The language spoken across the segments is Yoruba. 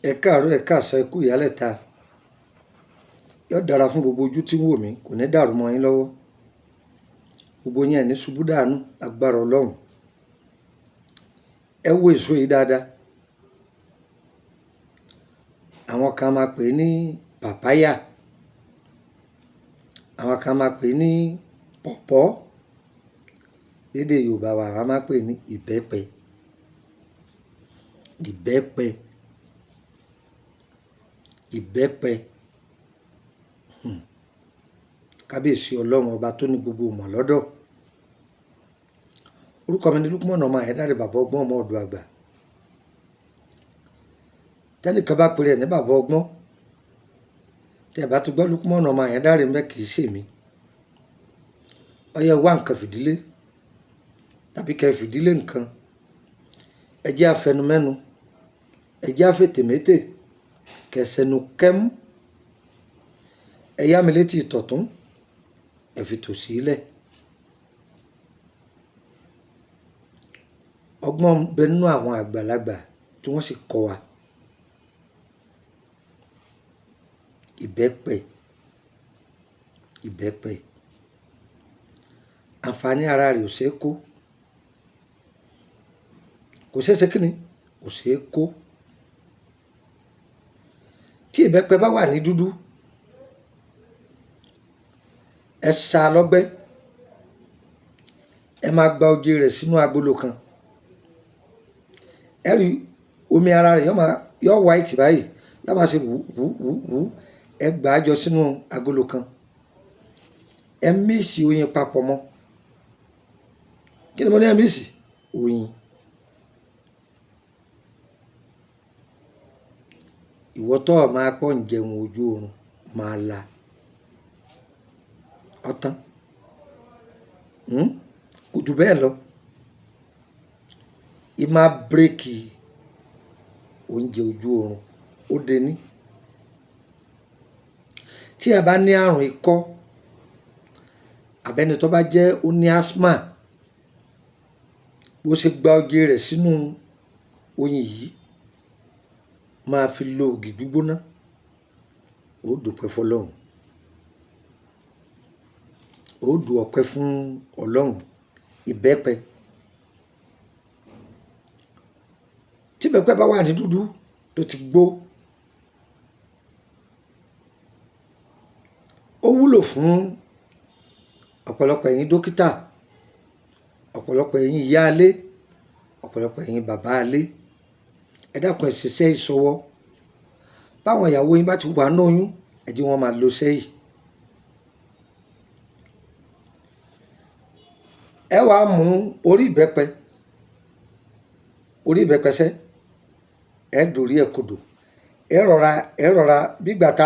Ẹ káàárọ̀, ẹ káàsán, ẹ kú ìyálẹ̀ta. Yóò dára fún gbogbo ojú tí ń wò mí, kò ní dàrú mọ́ yín lọ́wọ́. Gbogbo yín ẹ̀ ní ṣubú dànù lágbára Ọlọ́run. Ẹ wo èso yìí dáadáa. Àwọn kan máa pè é ní pàpáyà, àwọn kan máa pè é ní pọ̀pọ́. Lédè Yorùbá wa, àwa máa pè é ní ìbẹ́pẹ. Ìbẹ́pẹ. Ìbẹ́pẹ. Kábíyèsí Ọlọ́run ọba tó ní gbogbo ìmọ̀ lọ́dọ̀. Orúkọ mi ni Lukman ọmọ Àyádáre, bàbá ọgbọ́n ọmọ ọ̀dọ̀ àgbà. Tẹ́nìkan bá pèrè ẹ̀ ní bàbá ọgbọ́n, tí ẹ bá ti gbọ́ Lukman ọmọ Àyádáre ńbẹ́, kì í ṣèmi. Ó yẹ wá nǹkan fìdílé tàbí kẹ́ fìdílé nǹkan. Ẹ jẹ́ afẹnumẹ́nu, ẹ jẹ́ afètèmétè, kẹsẹ̀nu kẹ́mú. Ẹ yá mi létí ìtọ̀tún, ẹ fi tòsí lẹ̀. Ọgbọ́n ń bẹ nínú àwọn àgbàlagbà tí wọ́n sì kọ́ wa. Ìbẹ́pẹ. Ìbẹ́pẹ. Àǹfààní ara rẹ̀ ò ṣe é kó. Kò ṣe é ṣe kíni? Kò ṣe é kó. Tí ìbẹ́pẹ bá wà ní dúdú, ẹ ṣá a lọ́gbẹ́. Ẹ máa gba oje rẹ̀ sínú agolo kan. Ẹ rí omi ara rẹ̀ yóò white báyìí, yóò máa ṣe wú wú wú wú. Ẹ gbà á jọ sínú agolo kan. Ẹ míìsì oyin papọ̀ mọ́. Kí ni mo ní ẹ míìsì? Oyin. Ìwọ tó máa pọ̀ ń jẹun ojú oorun máa la. Ọ̀tán. Kò jù bẹ́ẹ̀ lọ. Ì máa bírèkì oúnjẹ ojú oorun ó de ní. Tí ẹ bá ní àrùn ikọ́, àbẹ́ni tó bá jẹ́ ó ní asthma, bó ṣe gba oje rẹ̀ sínú oyin yìí, máa fi lo ògì gbígbóná, ó dúpẹ́ fún Ọlọ́run. Ó dù ọpẹ́ fún Ọlọ́run. Ìbẹ́pẹ. Tí ìbẹ́pẹ bá wà ní dúdú tó ti gbó, ó wúlò fún ọ̀pọ̀lọpọ̀ ẹ̀yin dókítà, ọ̀pọ̀lọpọ̀ ẹ̀yin ìyá ilé, ọ̀pọ̀lọpọ̀ ẹ̀yin bàbá ilé. Ẹ dákun, ẹ ṣiṣẹ́ ìṣọwọ́. Báwọn ìyàwó yín bá ti wà nínú oyún, ẹ jẹ́ wọ́n máa lo iṣẹ́ yìí. Ẹ wá mú orí ìbẹ́pẹ, orí ìbẹ́pẹ sẹ́, ẹ dòrí ẹ kodò. Ẹ rọra bí ìgbà tá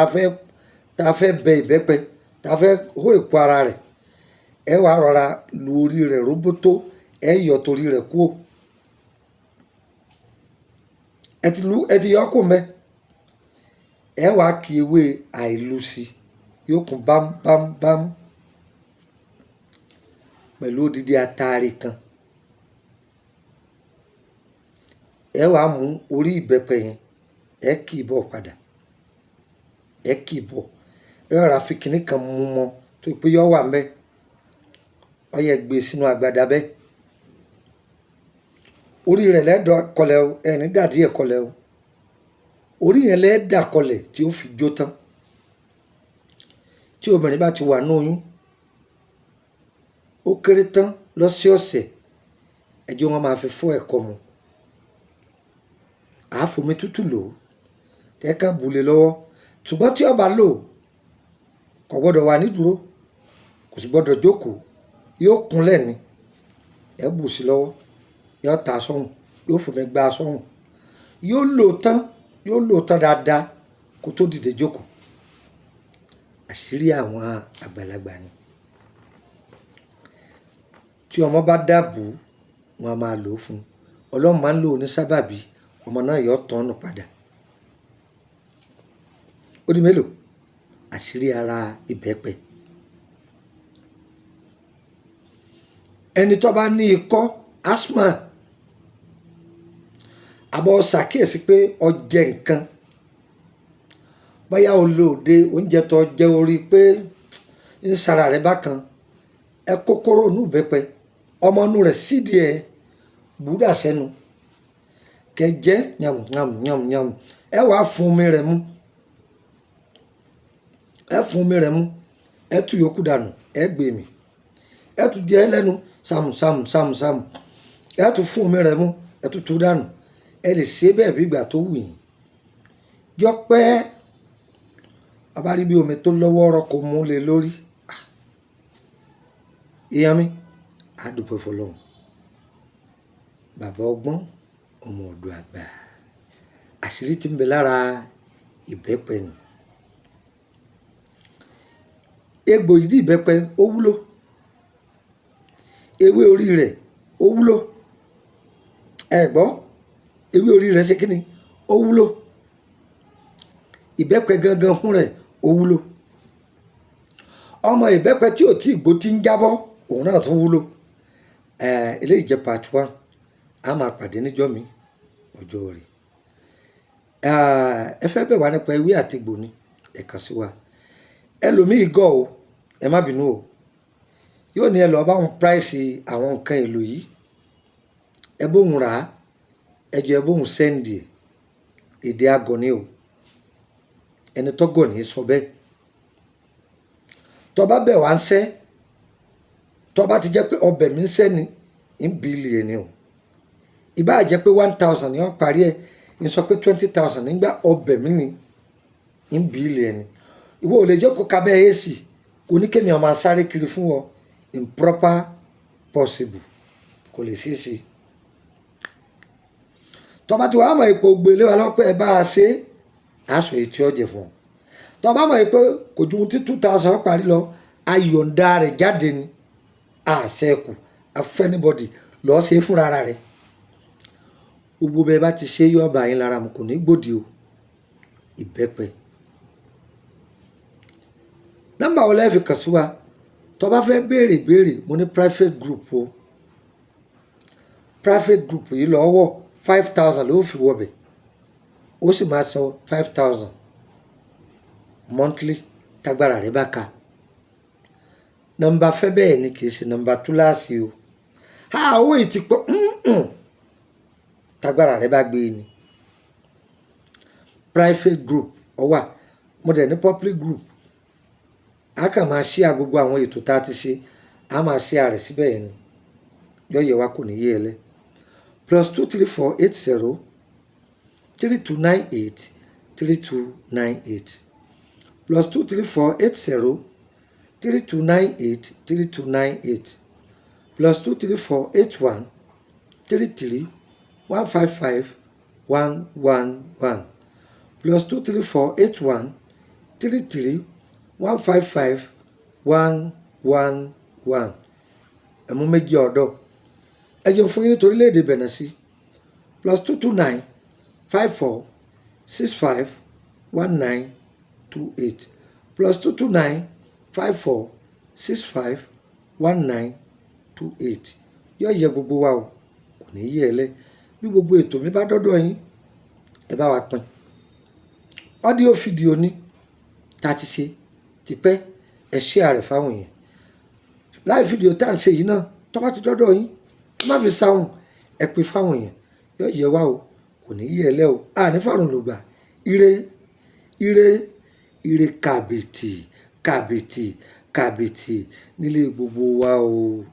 a fẹ́ bẹ ìbẹ́pẹ, tá a fẹ́ hó èpo ara rẹ̀. Ẹ wá rọra lu orí rẹ̀ róbótó, ẹ yọ torí rẹ̀ kúò. Ẹ ti lu, ẹ ti yọ kúò ńbẹ̀. Ẹ wá ki ewé àìlùsí, yóò kún bám bám bám pẹ̀lú odidi atare kan. Ẹ wá mú orí ìbẹ́pẹ yẹn, ẹ kì í bọ̀ padà. Ẹ kì í bọ̀. Ẹ rọra fi kíní kan mú mọ́ tó pé yó wà ńbẹ̀. Ó yẹ gbé sínú agbada bẹ́ẹ̀. Orí rẹ̀ lẹ́dọ̀ kọlẹ̀ o, ẹ ní dàdí ẹ̀ kọlẹ̀ o. Orí yẹn lẹ́ dà kọlẹ̀ tí ó fi jó tán. Tí obìnrin bá ti wà nínú oyún, ó kéré tán lọ́sọ̀ọ̀sẹ̀, ẹ jẹ́ wọ́n máa fi fọ́ ẹ̀kọ mu. A fomi tútù lò ó, tẹ́ ká bù lé lọ́wọ́. Ṣùgbọ́n tí ó bá lò, kò gbọdọ̀ wà ní dúró, kò sì gbọdọ̀ jókòó, yóò kúnlẹ̀ ni. Ẹ bù sí lọ́wọ́, yóò ta sọ́hùn, yóò fomi gbá sọ́hùn. Yóò lò tán, yóò lò tán dáadáa kó tó dìde jókòó. Àṣírí àwọn àgbàlagbà ni. Tí ọmọ bá dàbò, wọn a máa lò ó fún un. Ọlọ́run máa ń lò ó ní sábàbí, ọmọ náà yóò tọ́nù padà. Ó di mélòó? Àṣírí ara ìbẹ́pẹ. Ẹni tó bá ní ikọ́, asthma, àbọ̀ ṣàkíyèsí pé ó jẹ nǹkan Bóyá o lò dé oúnjẹ tó jẹ orí pé ń sara rẹ bákan, ẹ kókóró inú ìbẹ́pẹ, ọmọ inú rẹ̀ sídìí ẹ búdà sẹ́nu kẹ jẹ yàmù yàmù yàmù yàmù. Ẹ wàá fún omi rẹ̀ mu, ẹ fún omi rẹ̀ mu, ẹ tú yòókù dànù, ẹ gbé mì, ẹ tún jẹ lẹ́nu sàmù sàmù sàmù sàmù, ẹ tún fún omi rẹ̀ mu, ẹ tún tú dànù. Ẹ lè ṣe bẹ́ẹ̀ bí ìgbà tó wù yín. Jọ pé a bá rí bí omi tó lọ́wọ́rọ́ kó mú lé lórí. Ìyá mi, a dúpẹ́ fọlọ́run. Bàbá ọgbọ́n, ọmọ ọ̀dọ̀ àgbà. Àṣírí tí ń bẹ lára ìbẹ́pẹ ni. Egbò ìdí ìbẹ́pẹ ó wúlò. Ewé orí rẹ̀ ó wúlò. Ẹ gbọ́, ewé orí rẹ̀ ṣe kí ni? Ó wúlò. Ìbẹ́pẹ gangan fún rẹ̀ ó wúlò. Ọmọ ìbẹ́pẹ tí ò tí gbó tí ń jábọ́, òun náà tún wúlò. Eléyìí jẹ́ part one. A máa pàdé níjọ́ mi, ọjọ́ rẹ̀. Ẹ fẹ́ bẹ̀ wá nípa ewé àti egbò ni, ẹ kàn sí wa. Ẹlòmíì gọ̀ o, ẹ má bínú o. Yóò ní ẹ lọ bá òun price àwọn nǹkan èlò yìí. Ẹ bóun rà á, ẹ jọ ẹ bóun send ẹ̀. Èdè agọ̀ ni o. Ẹni tó gọ̀ ní sọ bẹ́ẹ̀. Tó bá bẹ̀ wá ń sẹ́, tó bá ti jẹ́ pé ọbẹ̀ mi ń sẹ́ ni, ń bill ẹ ni o. Ìbá jẹ́ pé 1,000 ni wọ́n parí ẹ̀, ń sọ pé 20,000 nígbà ọbẹ̀ mi ni, ń bill ẹ ni. Ìwọ ò lè jókòó kábẹ́ AC, kò ní kí èmi ó máa sáré kiri fún ọ. Improper possible, kò lè ṣeé ṣe. Tó bá ti wá mọ̀ ipò gbélé wa lọ́pẹ́ ẹ bá a ṣe, a sọ èyí tí ó jẹ fún ọ. Tó bá mọ̀ pé kò ju ohun tí 2,000 parí lọ, a yọ̀ǹda rẹ̀ jáde ni. A ṣẹ́kù, a fẹ́ anybody lọ ṣe fúnra ara rẹ̀. Gbogbo bẹ́ẹ̀ bá ti ṣe yóò bá yín lára mu, kò ní gbòdì o. Ìbẹ́pẹ. Nọ́mbà wo lẹ fi kàn sí wa? Tó bá fẹ́ béèrè ìbéèrè, mo ní private group o. Private group yìí lọ wọ̀, 5,000 ló fi wọ bẹ̀. Ó sì máa san 5,000 monthly tágbára rẹ̀ bá ka. Nọ́mbà fẹ́ bẹ́ẹ̀ ni, kì í ṣe nọ́mbà túláàsì o. Ha, owó yìí ti pọ̀, tágbára rẹ̀ bá gbé ni. Private group ó wà. Mo dẹ̀ ní public group. A kàn máa share gbogbo àwọn ètò tá a ti ṣe, a máa share rẹ̀ síbẹ̀ yẹn ni. Yóò yẹ wá, kò ní yé ẹ lẹ́. +234 80 3298 3298. +234 80 3298 3298. +234 81 33 155 111. +234 81 33 155 111. Ẹ̀mú méjì ọ̀dọ́. Ẹ jẹun fún yín nítorí orílẹ̀-èdè Benin sí. +229 54 65 19 28. +229 54 65 19 28. Yóò yẹ gbogbo wa o, kò ní yẹ ẹ lẹ́. Bí gbogbo ètò mi bá dọ́dọ̀ yín, ẹ bá wa pín. Audio fídíò ní tá a ti ṣe tipẹ́, ẹ share rẹ̀ fáwọn èèyàn. Live fídíò tá à ń ṣe yìí náà, tó bá ti dọ́dọ̀ yín, ẹ má fi sáhùn, ẹ pín fáwọn èèyàn. Yóò yẹ wá o, kò ní yẹ ẹ lẹ́ o. A ní fàrùn lògbà. Ire, ire, ire kàbìtì, kàbìtì, kàbìtì nílé gbogbo wa o.